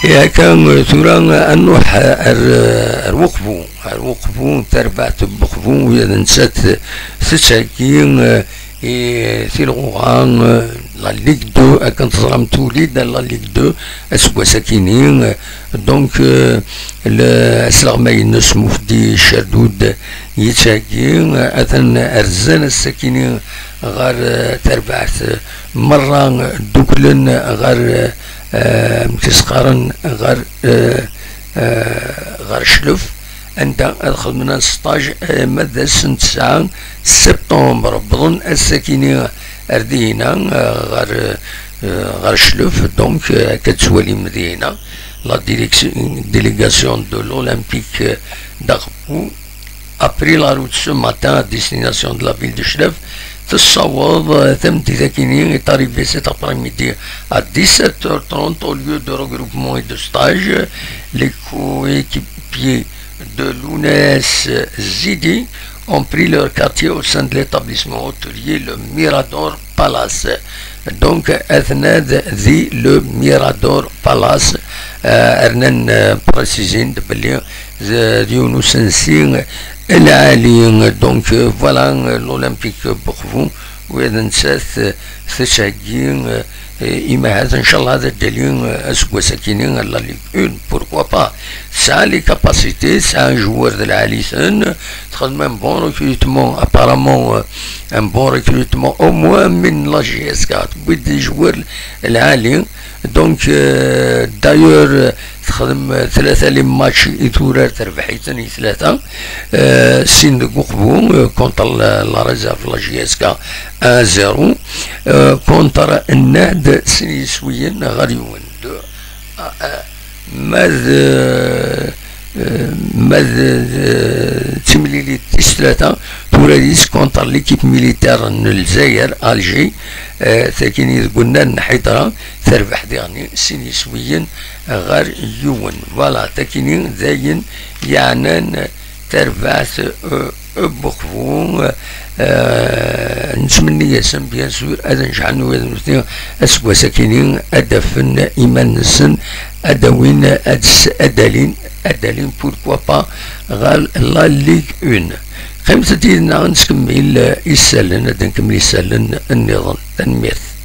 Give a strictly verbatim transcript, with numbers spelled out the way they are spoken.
Ihi akka, tura ad nruḥ ar, ar Uqbu, ar Uqbu, tarbaɛt n Uqbu, ula d nettat tettheggi, eh, i tilɣuɣa, eh, la Ligue deux, akken teẓram, tuli-d la Ligue deux aseggas-akini, eh, donc, eh, le, asleɣmay-nnes Mufdi Cerdud yettheggi, eh, atan rzan ass-akini ɣer, eh, tarbaɛt, eh, merra dduklen ɣer, eh, amek i s-qqaren, ɣer, eh, eh, ɣer Cclef, anda ad xedmen un stage, eh, ma d ass n tesɛa septembre. Wwḍen ass-akini ar dihina, eh, ɣer, eh, ɣer Cclef, donc, eh, akka tettwalim dihina, la direction, délégation de l'Olympique d'Aqbu a pris la route ce matin à destination de la ville de Cclef. Tessaweḍ, euh, tameddit-akini, est arrivé cet après-midi à dix-sept heures trente au lieu de regroupement et de stage. Les coéquipiers de l'Ounass Zidi ont pris leur quartier au sein de l'établissement hôtelier, le Mirador Palace. Donc, atnan di le Mirador Palace, euh, rnan, euh, préciser-d belli d, d yiwen usensi lɛali. Donc, euh, voilà, euh, l'Olympique Bourboon, ula d nettat, euh, tettheggi, euh, imahat, inchallah, ad d-tali, euh, aseggas-akini, la Ligue un, pourquoi pas. Tesɛa les capacités, tesɛa joueurs d lɛali-ten, txedm un bon recrutement, apparemment, euh, un bon recrutement, au moins min la J S K, tewwi-d des joueurs lɛali. Donc, euh, d'ailleurs, euh, txedm, euh, tlata les matchs i turar, terbeḥ-iten i tlata, euh, sin deg Uqbu, euh, contre la, la réserve, la J S K, un zéro, euh, contre Nnad, sin yiswiyen ɣer yiwen, deux à un. Ma d, euh, ma d, euh, d timlilit tis tlata, tura-yis contre l'équipe militaire n Lezzayer, Alger, euh, takini deg unnar n Ḥidra, terbeḥ diɣen sin yiswiyen ɣer yiwen. Voilà, takini d ayen yeɛnan tarbaɛt, euh, Uqbu, euh, nettmenni-yasen, bien sûr, ad njeḥen wid nutni aseggas-akini, ad d-afen iman-nsen, ad d-awin, ad s-, ad d-alin, ad d-alin, pourquoi pas, ɣer la Ligue un. Qqimet-d yid-neɣ, ad nettkemmil, euh, isallen, ad nkemmel isallen nniḍen. Tanemmirt.